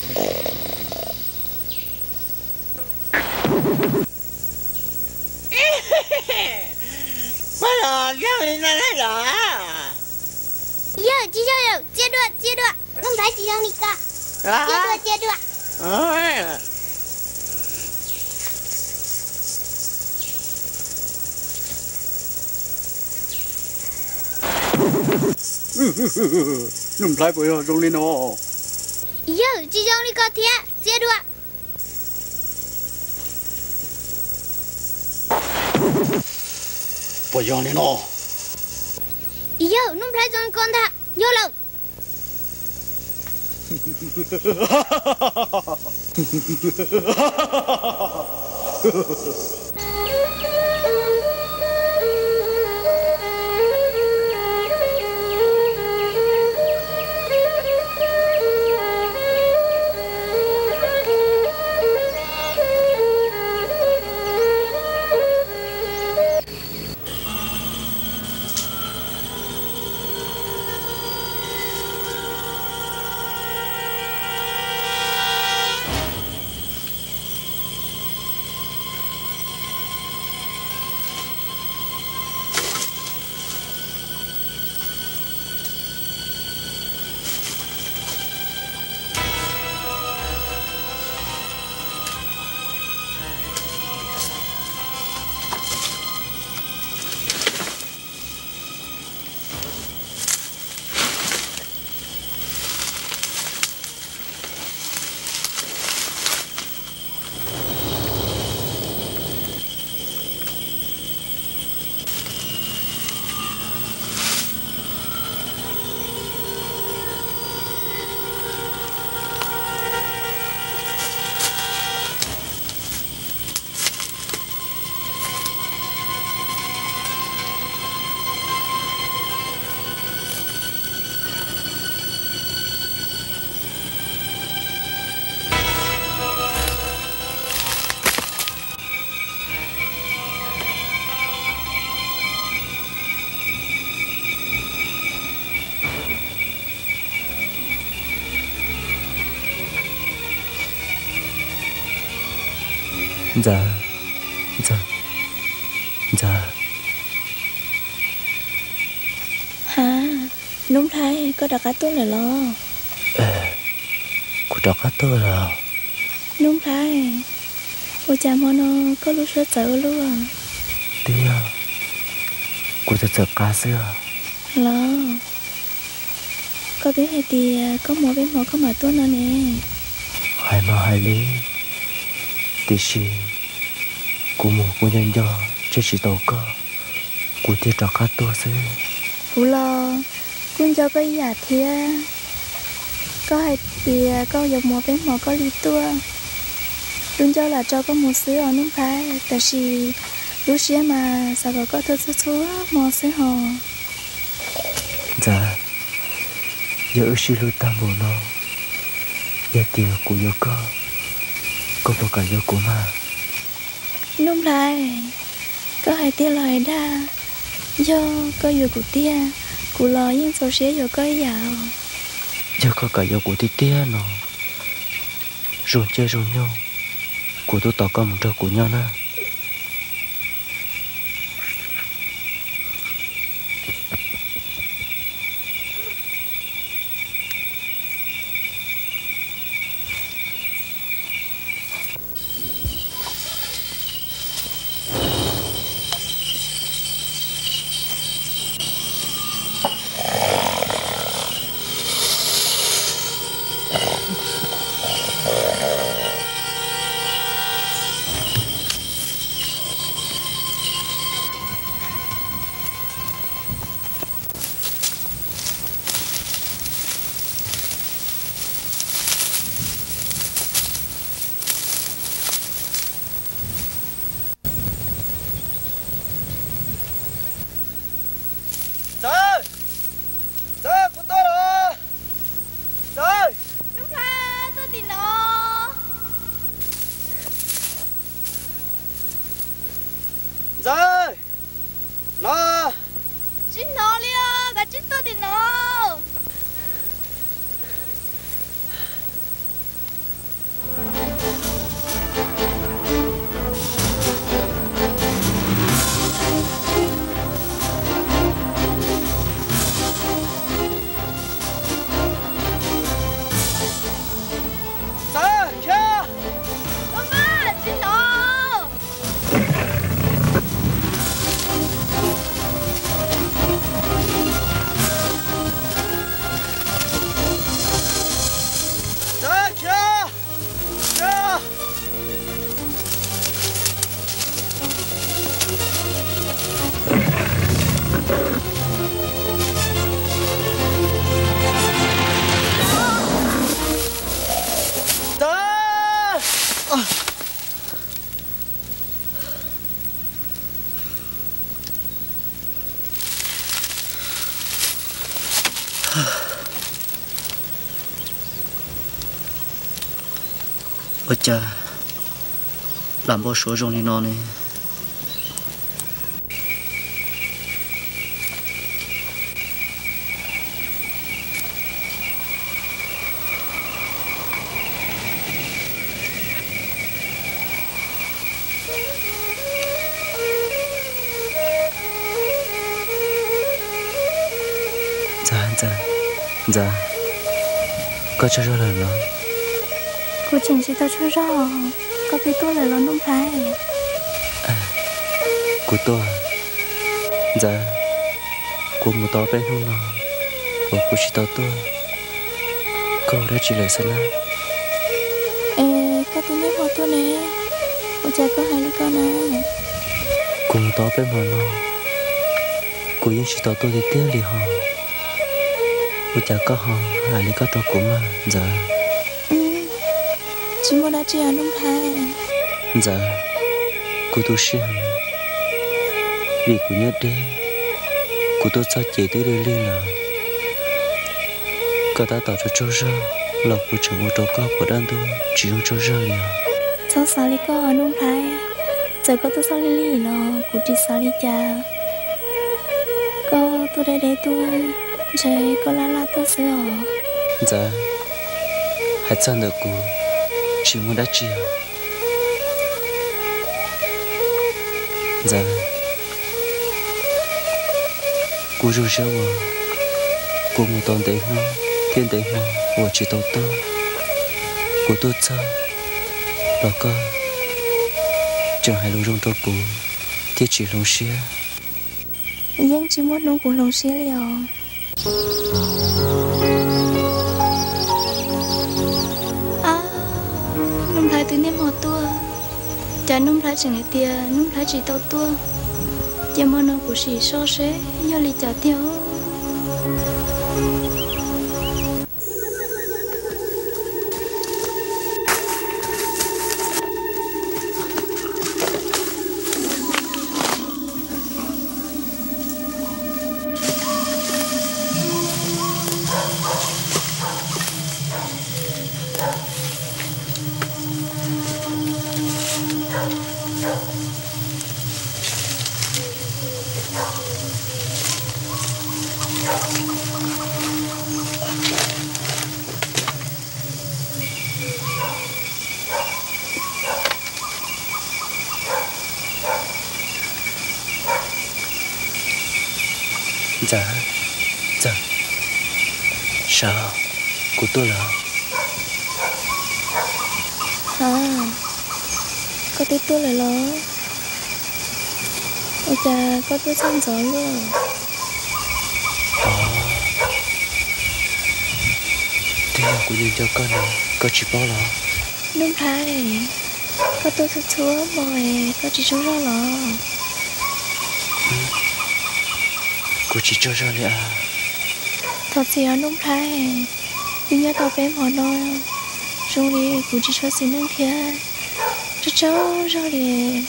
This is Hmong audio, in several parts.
Poj los zoo li no na los? Yawg tsis zoo, txias duam, txias duam. Nuj Nplhaib tsis zoo li ko. Txias duam, txias duam. Nuj Nplhaib puas yog zoo li no? Yawg tsis zoo li ko thiab, txias duam. Puas yog li no? Yawg, Nuj Nplhaib zoo li ko ntag, yog lawm. Ntxawm, Ntxawm, Ntxawm. Ha, Nuj Nplhaib, koj rov qab tuaj lawm los? Kuv rov qab tuaj lawm. Nuj Nplhaib, ua cas hmo no koj lub suab txawv ua luaj? Twb yog kuv txawm txawm qab xwb. Los, koj twb hais tias koj muaj peb hmo koj mam tuaj no ne. Hais mas hais li, tiam sis kuv mus kuv nco nco tseg tsis tau koj, kuv thiaj rov qab tuaj xwb. Kuv los kuj nco koj ib yam thiab. Koj hais tias koj yuav mus peb hmo koj li tuaj. Lub ncauj lam tso koj mus xwb os Nuj Nplhaib, tab sis lub siab mas xav kom koj tuaj txhua txhua hmo xwb hos. Ntxawm, yog wb sib hlub tag npaum no, yog tias kuv yuav koj, koj puas kam yuav kuv mas? Nuj Nplhaib, koj hais tiag los hais dag? Yog koj yuav kuv tiag, kuv los yeej txaus siab yuav koj ib yam. Yog koj kam yuav kuv tiag tiag no, zoo caij zoo nyoog, kuv twb tos koj mus nrog kuv nyob na. Ua cas lam npau suav zoo li no ne? Ntxawm, Ntxawm, Ntxawm, koj tsaug zog lawm los? Kuv tseem tsis tau tsaug zog. Koj twb tuaj lawm los Nuj Nplhaib? Kuv tuaj. Ntxawm, kuv mus tau peb hnub no uas kuv tsis tau tuaj, koj ua dab tsi lawm xwb na? Es koj twb niaj hmo tuaj ne, ua cas koj hais li ko na? Kuv mus tau peb hmo no, kuv yeej tsis tau tuaj tiag tiag li hos. Ua cas koj ho hais li koj rau kuv mas Ntxawm? Tsis muaj dab tsi os Nuj Nplhaib. Ntxawm, kuv tu siab heev, vim kuv nyob deb, kuv tuaj txog ces twb lig lig lawm. Koj tab tom tsaug tsaug zog los kuv tseem ua rau koj puas dab ntub tsis zoo tsaug zog li os. Txhob xav li koj Nuj Nplhaib, txawm koj tuaj txog lig lig los kuv tsis xav li cas. Koj tuaj deb deb tuaj, ntshe koj laj laj tuaj xwb os. Ntxawm, hais txog ntawm kuv, tsis muaj dab tsi os. Ntxawm, kuv zoo siab uas kuv mus tau ntev hnub thiab ntev hmo uas tsis tau tuaj. Kuv tuaj txog los koj tseem hais lus zoo rau kuv thiab tsis hloov siab. Yeej tsis muaj hnub kuv hloov siab li os. Ab, Nuj Nplhaib twb niaj hmo tuaj, cas Nuj Nplhaib tseem hais tias Nuj Nplhaib tsis tau tuaj? Ces hmo no kuv sim soj seb yog li cas tiag. Ntxawm, Ntxawm, sawv, kuv tuaj lawm. Ha, koj twb tuaj lawm los? Ua cas koj tuaj txog ntxov luaj? Twb yog kuv nco nco koj no, koj tsis paub los? Nuj Nplhaib, koj tuaj txhua txhua hmo es koj tsis tsaug zog los? Kuv tsis tsaug zog li as. Thov txim os Nuj Nplhaib, twb nyob tau peb hmo no, zoo li kuv tsis tshua xis neej thiab. Tsaug tsaug zog li,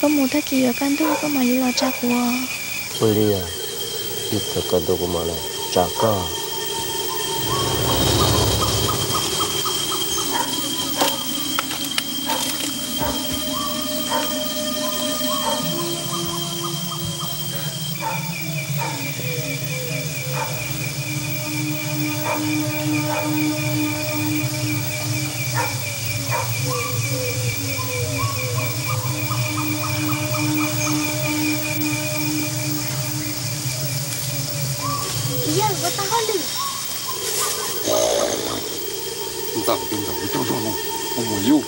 koj mus tag kis yuav kaj ntug koj mam li los tsa kuv. Ua li, ib pliag kaj ntug kuv mam los tsa koj. Ntxawm, tus ntxawm mus tsaug zog no, mus mus yus.